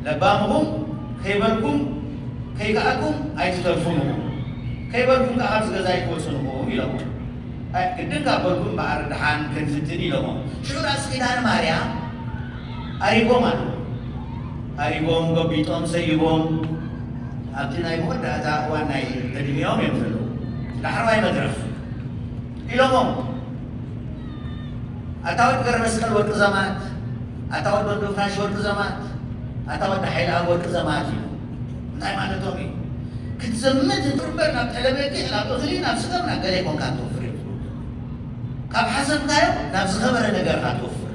ለባምኹም ከይበልኩም ከይከኣልኩም ኣይትተርፉን ኢኹም። ከይበልኩም ከኣ ካብዚ ገዛ ኣይትወጹን ኢኹም ኢሎሞም። ኣይ፣ ግድን ካብ በልኩም እምበኣር ደሓን ክንፍትን ኢሎሞም። ሽዑ ራእሲ ኪዳነ ማርያም ኣሪጎም ኣለዉ። ኣሪጎም፣ ገቢጦም፣ ሰይቦም ኣብቲ ናይ መወዳእታ እዋን ናይ ዕድሚኦም እዮም ዘለዉ። ዳሕረዋይ መድረኽ ኢሎሞም። ኣታ ወዲ ገረመስቀል ወርቂ ዘማት፣ ኣታ ወዲ ወልደፍራሽ ወርቂ ዘማት፣ ኣታ ወዲ ሓይለኣብ ወርቂ ዘማት እዩ። እንታይ ማለቶም እዩ? ክትዘምት እንድርበር ናብ ጠለበጊዕ፣ ናብ እኽሊ፣ ናብ ስገም፣ ናብ ገለ ይኮንካ ትወፍር እዩ። ካብ ሓሰብካዮ ናብ ዝኸበረ ነገርካ ትወፍር።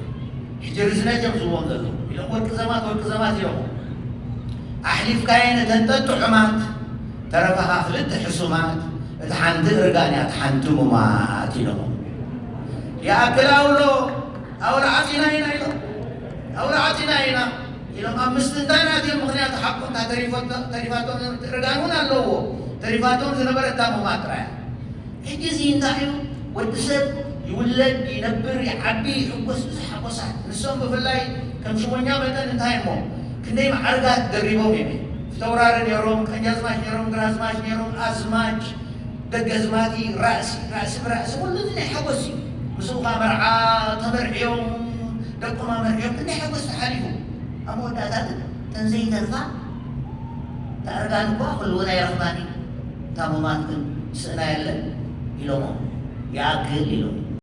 ሕጂ ርዝነት እዮም ዝህቦም ዘለዉ። ኢሎም ወርቂ ዘማት፣ ወርቂ ዘማት ኢሎም። ኣሕሊፍካየን እተን ጠጥዑማት፣ ተረፋኻ ክልተ ሕሱማት፣ እቲ ሓንቲ እርጋን እያ፣ እቲ ሓንቲ ሙማት ኢሎም። ይኣክል ኣውሎ፣ ኣውሎ ዓጺና ኢና ኢሎም። ኣውሎ ዓጺና ኢና ኢሎም። ኣብ ምስትንታን ኣትዮም፣ ምኽንያቱ ሓቁ እንታ ተሪፎ-፣ ተሪፋቶም፣ እርጋን እውን ኣለዎ። ተሪፋቶም ዝነበረ እታ ሙማት ጥራይ እያ። ሕጂ እዚ እንታይ እዩ? ወዲ ሰብ ይውለድ፣ ይነብር፣ ይዓቢ፣ ይሕጎስ፣ ብዙሕ ሓጎሳት። ንሶም ብፍላይ ከም ሽሞኛ መጠን እንታይ እሞ ክንደይ ማዕርጋት ደሪቦም እዮም። ፊተውራሪ ነይሮም፣ ቀኛዝማች ነይሮም፣ ግራዝማች ነይሮም፣ ኣዝማች፣ ደገዝማቲ፣ ራእሲ፣ ራእሲ ብራእሲ፣ ኩሉ እዚ ናይ ሓጎስ እዩ። ምስኡ ኸዓ መርዓ ተመርዕዮም፣ ደቆም ኣመርዕዮም፣ ክንደይ ሓጎስ ተሓሊፉ። ኣብ መወዳእታ ግን እተን ዘይተርፋ፣ እታ እርጋን እኳ ኩሉ እውን ኣይረኽባን እዩ። እታ ሙማት ግን ስእና የለን ኢሎሞ። ይኣክል ኢሎም።